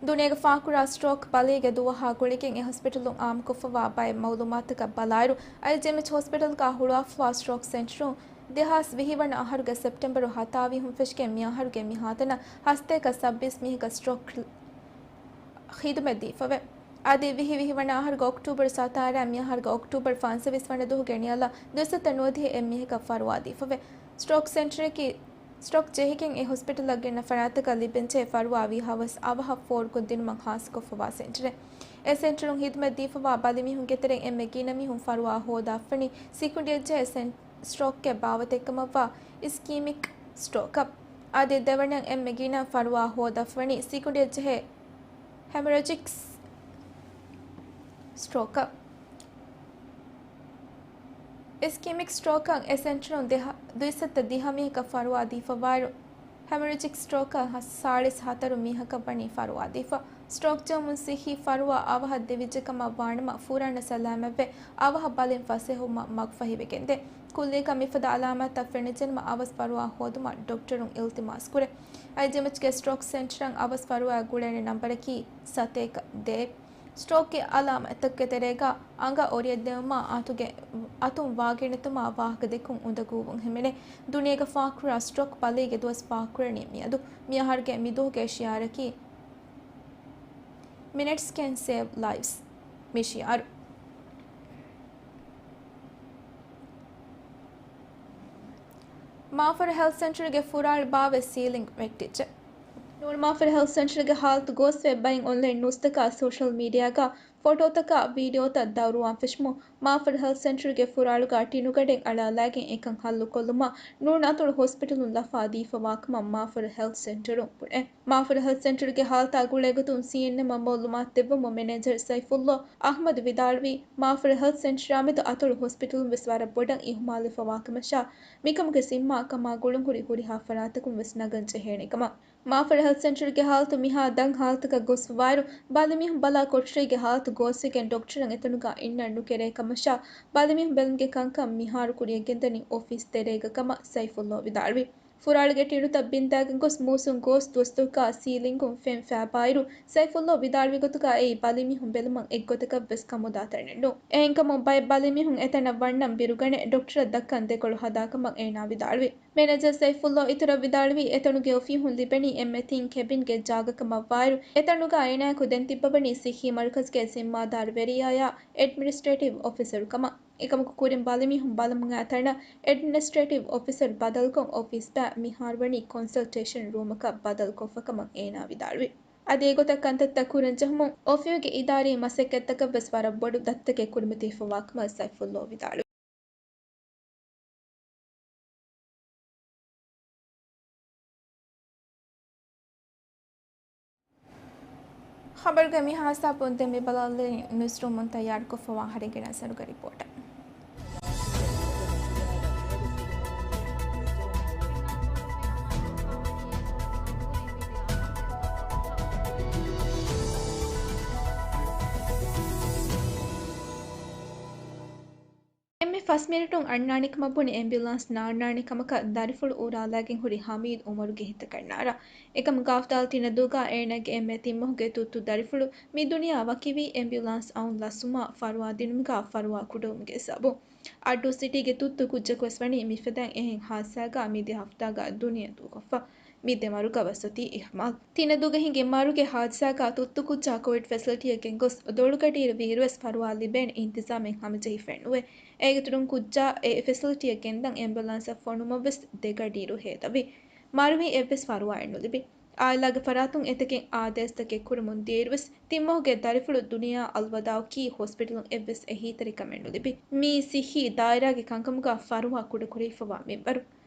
ދުނިޔޭގެ ފާކުރާ ސްޓްރޯކް ބަލީގެ ދުވަހާ ގުޅިގެން އެ ހޮސްޕިޓަލުން އާއްމުކޮށްފަވާ ބައެއް މައުލޫމާތުތަކަށް ބަލާއިރު، އައިޖީއެމްއެޗް ހޮސްޕިޓަލްގަ ހުޅުވާފަވާ ސްޓްރޯކް ސެންޓަރުން ދެހާސް ވިހި ވަނަ އަހަރުގެ ސެޕްޓެމްބަރު ހަތާވީހުން ފެށިގެން މިއަހަރުގެ މިހާތަނަށް ހަސަތޭކަ ސައްބީސް މީހަކަށް ސްޓްރޯކް ޚިދުމަތް ދީފަވޭ. އަދި ވިހި ވިހި ވަނަ އަހަރުގެ އޮކްޓޫބަރު ސަތާރަ މިއަހަރުގެ އޮކްޓޫބަރު ފަންސަވީސް ވަނަ ދުވަހުގެ ނިޔަލަށް ދުއިސައްތަ ނުވަދިހަ އެއް މީހަކަށް ފަރުވާ ދީފަވޭ. ސްޓްރޯކް ސެންޓަރަކީ ސްޓްރޯކް ޖެހިގެން އެ ހޮސްޕިޓަލަށް ގެންނަ ފަރާތަކަށް ލިބެންޖެހޭ ފަރުވާ ވީހާވެސް އަވަހަށް ފޯރުކޮށްދިނުމަށް ހާއްސަކޮށްފަވާ ސެންޓަރެއް. އެ ސެންޓަރުން ޚިދުމަތް ދީފަވާ ބަލިމީހުންގެ ތެރެއިން އެންމެ ގިނަ މީހުން ފަރުވާ ހޯދާފަވަނީ ސިކުނޑިއަށް ޖެހޭ ސެން-، ސްޓްރޯކްގެ ބާވަތެއްކަމަށްވާ އިސްކީމިކް ސްޓްރޯކަށް. އަދި ދެވަނައަށް އެންމެ ގިނަ ފަރުވާ ހޯދާފަވަނީ ސިކުނޑިއަށް ޖެހޭ ހެމަރެޖިކް ސްޓްރޯކަށް. އިސްކީމިކް ސްޓްރޯކަށް އެ ސެންޓަރުން ދެހަ-، ދުއިސައްތަ ދިހަ މީހަކަށް ފަރުވާ ދީފަވާއިރު، ހެމަރެޖިކް ސްޓްރޯކަށް ހަ-، ސާޅީސް ހަތަރު މީހަކަށް ވަނީ ފަރުވާ ދީފަ. ސްޓްރޯކް ޖެހުމުން ސިއްހީ ފަރުވާ އަވަހަށް ދެވިއްޖެ ކަމަށް ވާނަމަ، ފުރާނަ ސަލާމަތްވެ، އަވަހަށް ބަލިން ފަސޭހަވުމަށް މަގުފަހިވެގެންދޭ. ކުއްލިއަކަށް މިފަދަ އަލާމާތްތައް ފެނިއްޖެނަމަ، އަވަސް ފަރުވާ ހޯދުމަށް ޑޮކްޓަރުން އިލްތިމާސް ކުރޭ. އައިޖީއެމްއެޗްގެ ސްޓްރޯކް ސެންޓަރަށް އަވަސް ފަރުވާ ގުޅޭނެ ނަންބަރަކީ ސަތޭކަ ދޭއް. ސްޓްރޯކްގެ އަލާމަތްތަކުގެ ތެރޭގަ އަނގަ އޮރިއަށްދެވުމާ އަތުގެ، އަތުން ވާގިނެތުމާ ވާހަކަ ދެއްކުން އުނދަގޫވުން ހިމެނޭ. ދުނިޔޭގަ ފާކުރާ ސްޓްރޯކް ބަލީގެ ދުވަސް ފާކުރަނީ މިއަދު. މިއަހަރުގެ މިދުވަހުގެ ޝިއާރަކީ Minutes can save lives މި ޝިއާރު. މާފަރު ހެލްތް ސެންޓަރުގެ ފުރާޅު ބާވެ ސީލިންގް ވެއްޓިއްޖެ. ނޫން މާފަރު ހެލްތް ސެންޓަރުގެ ހާލަތު ގޯސްވެ ބައެއް އޮންލައިން ނޫސްތަކާ ސޯޝަލް މީޑިއާގަ ފޮޓޯތަކާ ވީޑިއޯތައް ދައުރުވާން ފެށުމުން، މާފަރު ހެލްތް ސެންޓަރުގެ ފުރާޅުގަ ޓިނުގަޑެއް އަޅާލާގެން އެކަން ހައްލުކޮށްލުމަށް ނޫން އަތޮޅު ހޮސްޕިޓަލުން ލަފާ ދީފަވާކަމަށް މާފަރު ހެލްތް ސެންޓަރުން ބުނޭ. މާފަރު ހެލްތް ސެންޓަރުގެ ހާލަތާ ގުޅޭގޮތުން ސީއެންއެމްއަށް މައުލޫމާތު ދެއްވުމުން މެނޭޖަރ ސައިފުއްލޯ އަހްމަދު ވިދާޅުވީ، މާފަރު ހެލްތް ސެންޓަރާމެދު އަތޮޅު ހޮސްޕިޓަލުން ވެސް ވަރަށް ބޮޑަށް އިހުމާލުވެފަވާކަމަށާ، މިކަމުގެ ޒިންމާ ކަމާ ގުޅުންހުރި ހުރިހާ ފަރާތަކުން ވެސް ނަގަން ޖެހޭނެ ކަމަށް. މާފަރު ހެލްތް ސެންޓަރުގެ ހާލަތު މިހާ ދަށް ހާލަތަކަށް ގޮސްފަވާއިރު، ބަލިމީހުން ބަލާ ކޮޓަރީގެ ހާލަތު ގޯސްވެގެން ޑޮކްޓަރަށް އެތަނުގަ އިންނަން ނުކެރޭ ކަމަށާ، ބަލިމީހުން ބެލުމުގެ ކަންކަން މިހާރު ކުރިއަށް ގެންދަނީ އޮފީސް ތެރޭގަ ކަމަށް ސައިފުއްލޯ ވިދާޅުވި. ފުރާޅުގެ ޓިނުތައް ބިންދާގެން ގޮސް މޫސުން ގޯސް ދުވަސްތަކުގަ ސީލިންގުން ފެން ފޭބާއިރު، ސައިފުއްލޯ ވިދާޅުވި ގޮތުގަ އެއީ ބަލިމީހުން ބެލުމަށް އެއްގޮތަކަށް ވެސް ކަމުދާ ތަނެއް ނޫން. އެހެންކަމުން ބައެއް ބަލިމީހުން އެތަނަށް ވަންނަން ބިރުގަނެ ޑޮކްޓަރަށް ދައްކަން ދެކޮޅު ހަދާކަމަށް އޭނާ ވިދާޅުވި. މެނޭޖަރ ސައިފުއްލޯ އިތުރަށް ވިދާޅުވީ، އެތަނުގެ އޮފީހުން ލިބެނީ އެންމެ ތިން ކެބިންގެ ޖާގަކަމަށްވާއިރު، އެތަނުގަ އޭނާއަކު ދެން ތިއްބަވަނީ ސިއްހީ މަރުކަޒުގެ ޒިންމާދާރު ވެރިޔާއާ އެޑްމިނިސްޓްރޭޓިވް އޮފިސަރު ކަމަށް. އެކަމަކު ކުރިން ބަލިމީހުން ބަލަމުން އައި ތަނަށް އެޑްމިނިސްޓްރޭޓިވް އޮފިސަރ ބަދަލުކޮށް އޮފީސް ބައި މިހާރު ވަނީ ކޮންސަލްޓޭޝަން ރޫމަކަށް ބަދަލުކޮށްފަ ކަމަށް އޭނާ ވިދާޅުވި. އަދި އެގޮތަށް ކަންތައްތައް ކުރަން ޖެހުމުން އޮފީހުގެ އިދާރީ މަސައްކަތްތަކަށް ވެސް ވަރަށް ބޮޑު ދަތިތަކެއް ކުރިމަތިވެފަވާ ކަމަށް ސައިފުއްލޯ ވިދާޅުވި. ޚަބަރުގެ މި ހާއްސަ ޕޮއިންޓް ދެން މި ބަލާލަނީ ނިއުސްރޫމުން ތައްޔާރުކޮށްފަވާ އަހަރެންގެ ނަޒަރުގެ ރިޕޯޓަށް. އެންމެ ފަސް މިނިޓުން އަންނާނެ ކަމަށް ބުނި އެމްބިއުލާންސް ނާންނާނެ ކަމަކަށް ދަރިފުޅު އުރާލާގެން ހުރި ހަމީދު އުމަރުގެ ހިތަކަށް ނާރާ. އެކަމުގަ ހަފްތާ ތިނަދޫގަ އޭނާގެ އެންމެ ތިންމަހުގެ ތުއްތު ދަރިފުޅު މި ދުނިޔެއާ ވަކިވީ އެމްބިއުލާންސް އައުން ލަސްވުމާ ފަރުވާ ދިނުމުގަ ފަރުވާ ކުޑަވުމުގެ ސަބަބުން. އައްޑޫ ސިޓީގެ ތުއްތު ކުއްޖަކުވެސް ވަނީ މިފަދައިން އެހެން ހާދިސާގަ މިދިޔަ ހަފްތާގަ ދުނިޔެ ދޫކޮށްފަ. މި ދެ މަރުގަ ވެސް އޮތީ އިހުމާލް. ތިނަދޫގަ ހިނގި މަރުގެ ހާދިސާގަ ތުއްތު ކުއްޖާ ކޮވިޑް ފެސިލިޓީއަށް ގެންގޮސް ދޮޅުގަޑިއިރު ވީއިރުވެސް ފަރުވާ ލިބޭނެ އިންތިޒާމެއް ހަމަޖެހިފައެއް ނުވޭ. އޭގެ އިތުރުން ކުއްޖާ އެ ފެސިލިޓީއަށް ގެންދަން އެމްބިއުލާންސަށް ފޮނުވުމަށް ވެސް ދެ ގަޑިއިރު ހޭދަވި. މަރުވީ އެއްވެސް ފަރުވާއެއް ނުލިބި. އާއިލާގެ ފަރާތުން އެތަކެއް އާދޭސްތަކެއް ކުރަމުން ދިޔައިރުވެސް ތިންމަހުގެ ދަރިފުޅު ދުނިޔެއާ އަލްވަދާއަކީ ހޮސްޕިޓަލުން އެއްވެސް އެހީތެރިކަމެއް ނުލިބި. މީ ސިއްހީ ދާއިރާގެ ކަންކަމުގަ ފަރުވާ ކުޑަކުރެވިފަވާ މިންވަރު.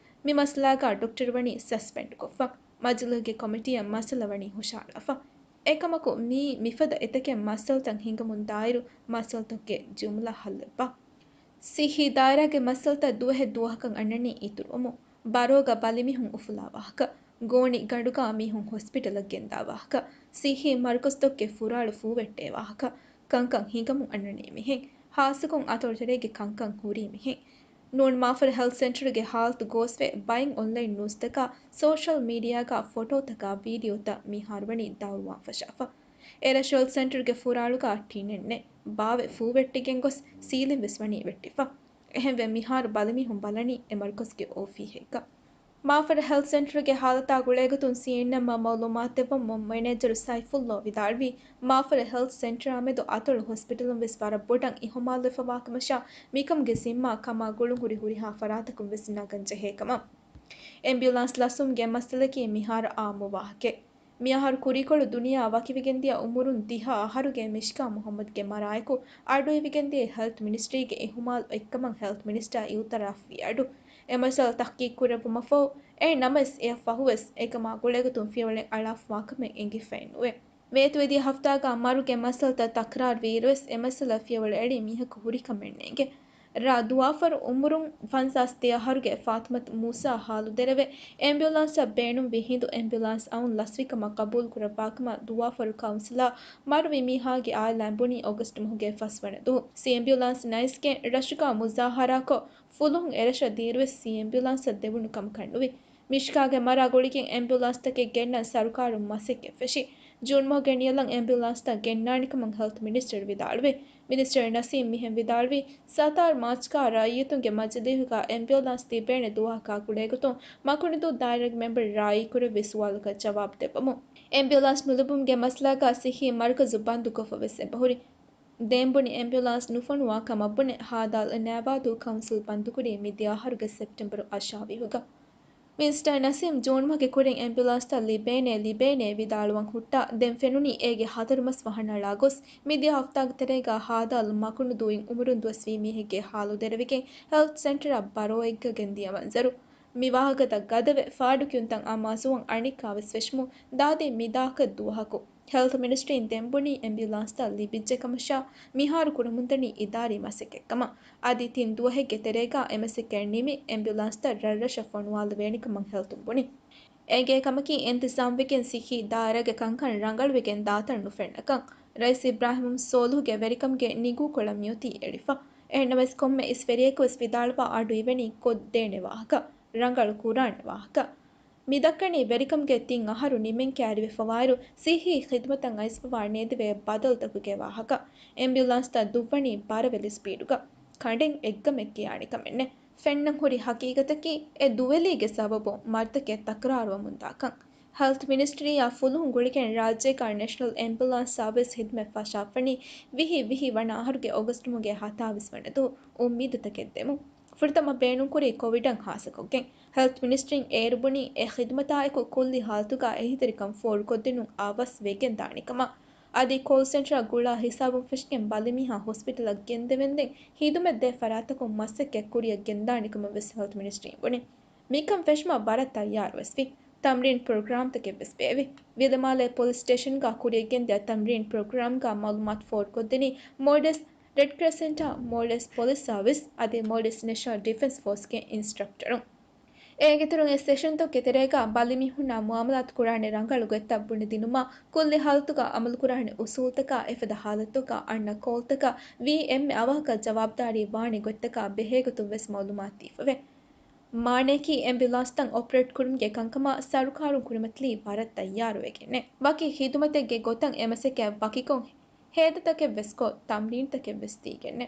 މި މައްސަލާގަ ޑޮކްޓަރު ވަނީ ސަސްޕެންޑްކޮށްފަ. މަޖިލީހުގެ ކޮމިޓީއަށް މައްސަލަ ވަނީ ހުށަހަޅާފަ. އެކަމަކު މީ މިފަދަ އެތަކެއް މައްސަލަތައް ހިނގަމުން ދާއިރު މައްސަލަތަކުގެ ޖުމްލަ ހައްލެއްބާ؟ ސިއްހީ ދާއިރާގެ މައްސަލަތައް ދުވަހެއް ދުވަހަކަށް އަންނަނީ އިތުރުވަމުން. ބަރޯގަ ބަލިމީހުން އުފުލާ ވާހަކަ، ގޯނި ގަނޑުގަ މީހުން ހޮސްޕިޓަލަށް ގެންދާ ވާހަކަ، ސިއްހީ މަރުކަޒުތަކުގެ ފުރާޅު ފޫވެއްޓޭ ވާހަކަ، ކަންކަން ހިނގަމުން އަންނަނީ މިހެން. ހާއްސަކޮށް އަތޮޅުތެރޭގެ ކަންކަން ހުރީ މިހެން. ނޫން މާފަރު ހެލްތު ސެންޓަރުގެ ހާލަތު ގޯސްވެ ބައެއް އޮންލައިން ނޫސްތަކާ ސޯޝަލް މީޑިއާގަ ފޮޓޯތަކާ ވީޑިއޯތައް މިހާރު ވަނީ ދައުރުވާން ފަށާފަ. އެރަށު ހެލްތު ސެންޓަރުގެ ފުރާޅުގަ ޓިނެއް ނެތް. ބާވެ ފޫވެއްޓިގެން ގޮސް ސީލިން ވެސް ވަނީ ވެއްޓިފަ. އެހެންވެ މިހާރު ބަލިމީހުން ބަލަނީ އެ މަރުކަޒުގެ އޮފީހެއްގަ. މާފަރު ހެލްތު ސެންޓަރުގެ ހާލަތާ ގުޅޭގޮތުން ސީއެންއެމްއަށް މައުލޫމާތު ދެއްވަމުން މެނޭޖަރު ސައިފުއްލޯ ވިދާޅުވީ، މާފަރު ހެލްތު ސެންޓަރާމެދު އަތޮޅު ހޮސްޕިޓަލުން ވެސް ވަރަށް ބޮޑަށް އިހުމާލުވެފަވާކަމަށާ މިކަމުގެ ޒިންމާ ކަމާ ގުޅުންހުރި ހުރިހާ ފަރާތަކުން ވެސް ނަގަން ޖެހޭ ކަމަށް. އެމްބިއުލާންސް ލަސްވުމުގެ މައްސަލައަކީ މިހާރު އާއްމު ވާހަކައެއް. މިއަހަރު ކުރީކޮޅު ދުނިޔެއާ ވަކިވެގެންދިޔަ އުމުރުން ދިހަ އަހަރުގެ މިޝްކާ މުހައްމަދުގެ މަރާއެކު އަޑުއިވިގެންދިޔަ ހެލްތު މިނިސްޓްރީގެ އިހުމާލު އޮތްކަމަށް ހެލްތު މިނިސްޓަރ އިއުތަރާފްވި އަޑު. އެ މައްސަލަ ތަހްޤީޤު ކުރެއްވުމަށްފަހު، އެހެން ނަމަވެސް އެއަށް ފަހުވެސް އެކަމާ ގުޅޭގޮތުން ފިޔަވަޅެއް އަޅާފަވާކަމެއް އެނގިފައެއް ނުވޭ. މޭތުވެދިޔަ ހަފްތާގަ މަރުގެ މައްސަލަތައް ތަކްރާރުވިއިރުވެސް އެ މައްސަލަ ފިޔަވަޅު އެޅި މީހަކު ހުރިކަމެއް ނޭނގެ. ރ. ދުވާފަރު އުމުރުން ފަންސާސް ދެ އަހަރުގެ ފާތިމަތު މޫސާ ހާލުދެރަވެ، އެމްބިއުލާންސަށް ބޭނުންވި ހިނދު އެމްބިއުލާންސް އައުން ލަސްވިކަމަށް ގަބޫލުކުރައްވާކަމަށް ދުވާފަރު ކައުންސިލާ މަރުވި މީހާގެ އާއިލާއިން ބުނީ އޮގަސްޓް މަހުގެ ފަސްވަނަ ދުވަހު. ސީ އެމްބިއުލާންސް ނައިސްގެން ރަށުގަ މުޒާހަރާކޮށް، ފުލުހުން އެރަށަށް ދިޔައިރުވެސް ސީ އެމްބިއުލާންސަށް ދެވުނު ކަމަކަށް ނުވި. މިޝްކާގެ މަރާ ގުޅިގެން އެމްބިއުލާންސްތަކެއް ގެންނަން ސަރުކާރުން މަސައްކަތް ފެށި. ޖޫން މަހުގެ ނިޔަލަށް އެމްބިއުލާންސްތައް ގެންނާނެކަމަށް ހެލްތު މިނިސްޓަރު ވިދާޅުވި. މިނިސްޓަރ ނަސީމް މިހެން ވިދާޅުވީ، ސަތާރަ މާޗްގަ ރައްޔިތުންގެ މަޖިލީހުގަ އެމްބިއުލާންސް ލިބޭނެ ދުވަހަކާ ގުޅޭގޮތުން މަކުނިދޫ ދާއިރާގެ މެމްބަރު ރާއީ ކުރެއްވި ސުވާލަކަށް ޖަވާބު ދެއްވަމުން، އެމްބިއުލާންސް ނުލިބުމުގެ މައްސަލާގަ ސިއްހީ މަރުކަޒު ބަންދުކޮށްފަ ވެސް އެބަހުރި. ދޭން ބުނި އެމްބިއުލާންސް ނުފޮނުވާ ކަމަށް ބުނެ ހާދާލް ނޭވާދޫ ކައުންސިލް ބަންދުކުރީ މިދިޔަ އަހަރުގެ ސެޕްޓެމްބަރު އަށާވީހުގަ. މިނިސްޓަރ ނަސީމް ޖޫން މަހުގެ ކުރިން އެމްބިއުލާންސްތައް ލިބޭނޭ، ލިބޭނޭ ވިދާޅުވަން ހުއްޓާ، ދެން ފެނުނީ އޭގެ ހަތަރު މަސް ވަހަން އަޅާ ގޮސް، މިދިޔަ ހަފްތާގެ ތެރޭގަ ހާދާލް މަކުނުދޫއިން އުމުރުން ދުވަސްވީ މީހެއްގެ ހާލު ދެރަވިގެން ހެލްތު ސެންޓަރަށް ބަރޯއެއްގަ ގެންދިޔަ މަންޒަރު. މި ވާހަކަތައް ގަދަވެ، ފާޑުކިޔުންތައް އާ މަސްވަން އަނެއްކާވެސް ފެށުމުން ދާދި މިދާކަށް ދުވަހަކު. ހެލްތު މިނިސްޓްރީން ދެން ބުނީ އެމްބިއުލާންސްތައް ލިބިއްޖެ ކަމަށާ، މިހާރު ކުރަމުންދަނީ އިދާރީ މަސައްކަތްކަމަށް. އަދި ތިން ދުވަހެއްގެ ތެރޭގަ އެ މަސައްކަތް ނިމި، އެމްބިއުލާންސްތައް ރަށްރަށަށް ފޮނުވާލެވޭނެކަމަށް ހެލްތުން ބުނި. އެނގޭ ކަމަކީ އިންތިޒާމްވެގެން ސިއްހީ ދާއިރާގެ ކަންކަން ރަނގަޅުވެގެން ދާތަން ނުފެންނަކަން. ރައީސް އިބްރާހިމް ސޯލުހުގެ ވެރިކަމުގެ ނިގޫކޮޅަށް މިއޮތީ އެޅިފަ. އެހެންނަމަވެސް ކޮންމެ އިސް ވެރިޔަކުވެސް ވިދާޅުވާ އަޑު އިވެނީ ކޮށްދޭނެ ވާހަކަ، ރަނގަޅު ކުރާނެ ވާހަކަ. މި ދައްކަނީ ވެރިކަމުގެ ތިން އަހަރު ނިމެން ކައިރިވެފަވާއިރު، ސިއްހީ ޚިދުމަތަށް އައިސްފަވާ ނޭދެވޭ ބަދަލުތަކުގެ ވާހަކަ. އެމްބިއުލާންސްތައް ދުއްވަނީ ބަރަވެލި ސްޕީޑުގަ. ކަނޑެއް އެއްގަމެއް ކިޔާނެ ކަމެއް ނެތް. ފެންނަން ހުރި ހަގީގަތަކީ، އެ ދުވެލީގެ ސަބަބުން މަރުތަކެއް ތަކުރާރުވަމުންދާކަން. ހެލްތު މިނިސްޓްރީއާ ފުލުހުން ގުޅިގެން ރާއްޖޭގަ ނެޝަނަލް އެމްބިއުލާންސް ސާވިސް ހިދުމަތް ފަށާފަނީ ވިހި ވިހި ވަނަ އަހަރުގެ އޮގަސްޓުމުގެ ހަތާވީސް ވަނަ ދުވަހު އުއްމީދުތަކެއް ދެމުން. ފުރަތަމަ ބޭނުންކުރީ ކޮވިޑަށް ހާއްސަކޮށްގެން. ހެލްތު މިނިސްޓްރީން އޭރު ބުނީ އެ ޚިދުމަތާއެކު ކުއްލި ހާލަތުގަ އެހީތެރިކަން ފޯރުކޮށްދިނުން އަވަސް ވެގެން ދާނެ ކަމަށް. އަދި ކޯލް ސެންޓަރ ގުޅާ ހިސާބުން ފެށިގެން ބަލިމީހާ ހޮސްޕިޓަލަށް ގެންދެވެންދެން ހިދުމަތް ދޭ ފަރާތަކުން މަސައްކަތް ކުރިއަށް ގެންދާނެ ކަމަށް ވެސް ހެލްތު މިނިސްޓްރީން ބުނި. މިކަން ފެށުމަށް ވަރަށް ތައްޔާރުވެސް ވި. ތަމްރީން ޕްރޮގްރާމްތަކެއް ވެސް ބޭއްވި. ވިލަމާލޭ ޕޮލިސް ސްޓޭޝަންގަ ކުރިއަށް ގެންދިޔަ ތަމްރީން ޕްރޮގްރާމްގަ މައުލޫމާތު ފޯރުކޮށްދިނީ މޯލްޑިވްސް ރެޑް ކްރެސެންޓާ، މޯލްޑިވްސް ޕޮލިސް ސާވިސް އަދި މޯލްޑިވްސް ނެޝަނަލް ޑިފެންސް ފޯސްގެ އިންސްޓްރަކްޓަރުން. އޭގެ އިތުރުން އެ ސެޝަންތަކުގެ ތެރޭގަ ބަލިމީހުންނާ މުއާމަލާތު ކުރާނެ ރަނގަޅު ގޮތްތައް ބުނެދިނުމާ، ކުއްލި ހާލަތުގަ އަމަލުކުރާނެ އުސޫލުތަކާ އެފަދަ ހާލަތުތަކާ އަންނަ ކޯލްތަކަށް ވީ އެންމެ އަވަހަކަށް ޖަވާބުދާރީ ވާނެ ގޮތްތަކާ ބެހޭގޮތުން ވެސް މައުލޫމާތު ދީފަވޭ. މާނަޔަކީ އެމްބިއުލާންސްތައް އޮޕަރޭޓް ކުރުމުގެ ކަންކަމަށް ސަރުކާރުން ކުރިމަތިލީ ވަރަށް ތައްޔާރުވެގެންނޭ. ވަކި ޚިދުމަތެއްގެ ގޮތަށް އެ މަސައްކަތް ވަކިކޮށް ހޭދަތަކެއް ވެސް ކޮށް، ތަމްރީންތަކެއް ވެސް ދީގެންނޭ.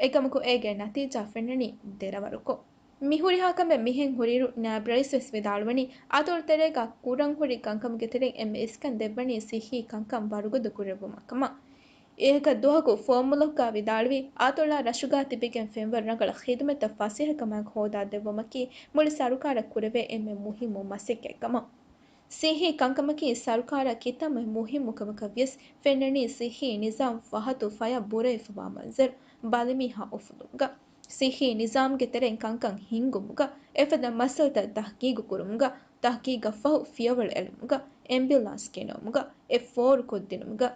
އެކަމަކު އޭގެ ނަތީޖާ ފެންނަނީ ދެރަވަރުކޮށް. މި ހުރިހާ ކަމެއް މިހެން ހުރިއިރު ނާއިބް ރައީސް ވެސް ވިދާޅުވަނީ، އަތޮޅު ތެރޭގަ ކުރަން ހުރި ކަންކަމުގެ ތެރެއިން އެންމެ އިސްކަން ދެއްވަނީ ސިއްހީ ކަންކަން ވަރުގަދަ ކުރެއްވުމަށް ކަމަށް. އެހެންކަން ދުވަހަކު ފުވައްމުލަކުގަ ވިދާޅުވީ، އަތޮޅާ ރަށުގަ ތިބިގެން ފެންވަރު ރަނގަޅަށް ޚިދުމަތްތައް ފަސޭހަކަމާއެކު ހޯދާ ދެއްވުމަކީ މުޅި ސަރުކާރަށް ކުރެވޭ އެންމެ މުހިއްމު މަސައްކަތް ކަމަށް. ސިއްހީ ކަންކަމަކީ ސަރުކާރަށް ކިތަންމެ މުހިއްމު ކަމަކަށް ވިޔަސް، ފެންނަނީ ސިއްހީ ނިޒާމް ފަހަތު ފަޔަށް ބުރައިފަވާ މަންޒަރު، ބަލިމީހާ އުފުލުމުގަ، ސިއްހީ ނިޒާމްގެ ތެރެއިން ކަންކަން ހިންގުމުގަ، އެފަދަ މައްސަލަތައް ތަހްގީގު ކުރުމުގަ، ތަހްގީގަށް ފަހު ފިޔަވަޅު އެޅުމުގަ، އެމްބިއުލާންސް ގެނައުމުގަ، އެ ފޯރުކޮށްދިނުމުގަ،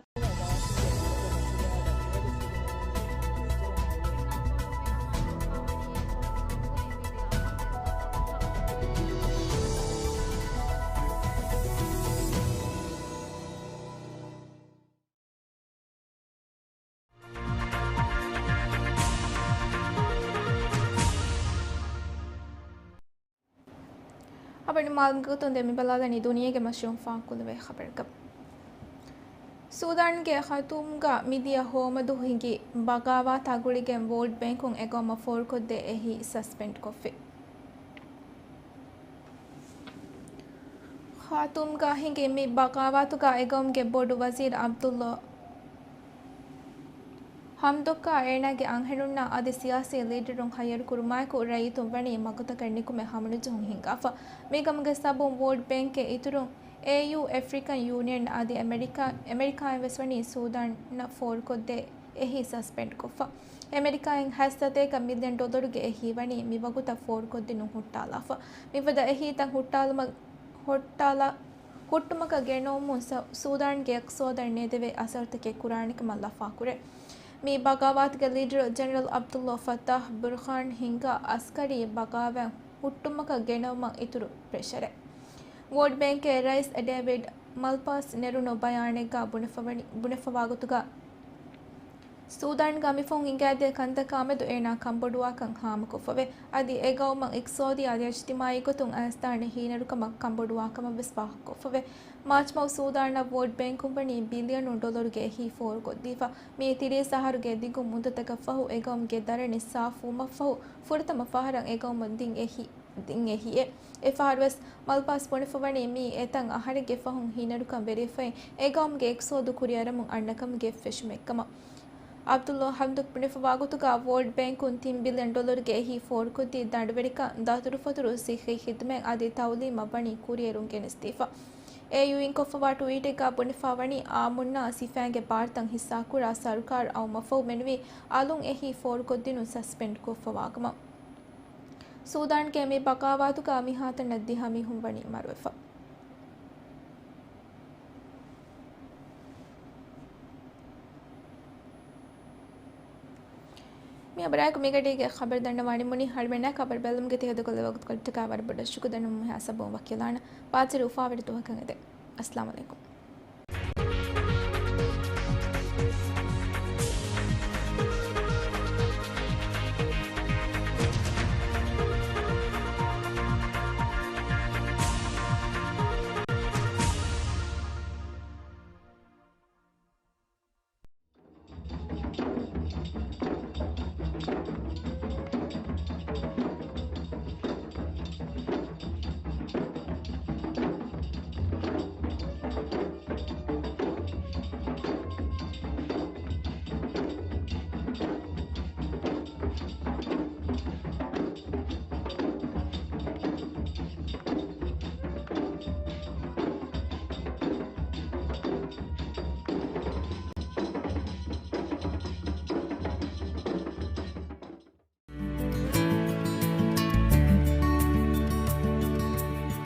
ހަބަރު ނިންމާލުމުގެ ގޮތުން ދެން މި ބަލާލަނީ ދުނިޔޭގެ މަޝްހޫރު ފާކުލުވެ ޚަބަރަކަށް. ސޫދާންގެ ޚައްތޫމްގަ މިދިޔަ ހޯމަދުވަހު ހިނގި ބަޣާވާތާ ގުޅިގެން ވޯލްޑް ބޭންކުން އެގައުމަށް ފޯރުކޮށްދޭ އެހީ ސަސްޕެންޑް ކޮށްފި. ޚާތޫމްގަ ހިނގި މި ބަޣާވާތުގަ އެގައުމުގެ ބޮޑު ވަޒީރު ޢަބްދުﷲ ޙަމްދުއްކާ އޭނާގެ އަންހެނުންނާ އަދި ސިޔާސީ ލީޑަރުން ހައްޔަރު ކުރުމާއެކު ރައްޔިތުން ވަނީ މަގުތަކަށް ނިކުމެ ހަމަނުޖެހުން ހިނގާފަ. މިކަމުގެ ސަބަބުން ވޯލްޑް ބޭންކްގެ އިތުރުން އޭޔޫ، އެފްރިކަން ޔޫނިއަން އަދި އެމެރިކާ، އެމެރިކާއިން ވެސް ވަނީ ސޫދާނަށް ފޯރުކޮށްދޭ އެހީ ސަސްޕެންޑް ކޮށްފަ. އެމެރިކާއިން ހަތްސަތޭކަ މިލިއަން ޑޮލަރުގެ އެހީ ވަނީ މިވަގުތަށް ފޯރުކޮށްދިނުން ހުއްޓާލާފަ. މިފަދަ އެހީތައް ހުއްޓާލުމަށް، ހުއްޓާލާ، ހުއްޓުމަކަށް ގެނައުމުން ސަ-، ސޫދާންގެ އިޤްތިޞާދަށް ނޭދެވޭ އަސަރުތަކެއް ކުރާނެކަމަށް ލަފާކުރޭ. މި ބަޣާވާތުގެ ލީޑަރު ޖެނެރަލް ޢަބްދުﷲ ފަތާޙް ބުރްހާން ހިންގާ އަސްކަރީ ބަޣާވާތް ހުއްޓުމަކަށް ގެނައުމަށް އިތުރު ޕްރެޝަރެއް. ވޯލްޑް ބޭންކްގެ ރައީސް ޑޭވިޑް މަލްޕާސް ނެރުނު ބަޔާނެއްގަ ބުނެފަވަނި-، ބުނެފަވާގޮތުގަ، ސޫދާންގަ މިފަހުން ހިނގާދިޔަ ކަންތަކާމެދު އޭނާ ކަންބޮޑުވާކަން ހާމަކޮށްފަވޭ. އަދި އެގައުމަށް އިޤްތިޞާދީ އަދި އިޖްތިމާޢީ ގޮތުން އައިސްދާނެ ހީނެރުކަމަށް ކަންބޮޑުވާކަމަށް ވެސް ފާހަގަކޮށްފަވޭ. މާޗްމަހު ސޫދާނަށް ވޯލްޑް ބޭންކުން ވަނީ ބިލިއަނުން ޑޮލަރުގެ އެހީ ފޯރުކޮށްދީފަ. މިއީ ތިރީސް އަހަރުގެ ދިގު މުއްދަތަކަށް ފަހު އެގައުމުގެ ދަރަނި ސާފުވުމަށްފަހު ފުރަތަމަ ފަހަރަށް އެގައުމަށް ދިން އެހީ، ދިން އެހީއެއް. އެފަހަރުވެސް މަލްޕާސް ބުނެފަވަނީ މީ އެތަން އަހަރެއްގެ ފަހުން ހީނެރުކަން ވެރިވެފައި އެގައުމުގެ އިޤްތިޞާދު ކުރިއަރަމުން އަންނަކަމުގެ ފެށުމެއްކަމަށް. ޢަބްދުﷲ ޙަމްދު ބުނެފަވާގޮތުގަ ވޯލްޑް ބޭންކުން ތިން ބިލިއަން ޑޮލަރުގެ އެހީ ފޯރުކޮށްދީ ދަނޑުވެރިކަން، ދަތުރުފަތުރު، ސިއްހީ ޚިދުމަތް އަދި ތައުލީމަށް ވަނީ ކުރިއެރުން ގެނެސްދީފަ. އޭޔޫއިން ކޮށްފަވާ ޓުވީޓެއްގަ ބުނެފަވަނީ އާއްމުންނާ ސިފައިންގެ ބާރުތައް ހިއްސާކުރާ ސަރުކާރު އައުމަށްފަހު މެނުވީ އަލުން އެހީ ފޯރުކޮށްދިނުން ސަސްޕެންޑް ކޮށްފަވާކަމަށް. ސޫދާންގެ މި ބަޣާވާތުގަ މިހާތަނަށް ދިހަ މީހުން ވަނީ މަރުވެފަ. މި އަބަރާއެކު މިގަޑީގެ ޚަބަރު ދަންނަވާނެ މުނި. އަޅުމެންނާ ޚަބަރު ބެލުމުގެ ތިހަދަކޮށްލި ވަގުތުކޮޅަށްޓަކާ ވަރަށް ބޮޑަށް ޝުކުރު ދަންނަވަމުން ހިސާބުން ވަކިވެލާނަން. ބާތިލް އުފާވެރި ދުވަހަކަށް އެދެން. އައްސަލާމު ޢަލައިކުމް.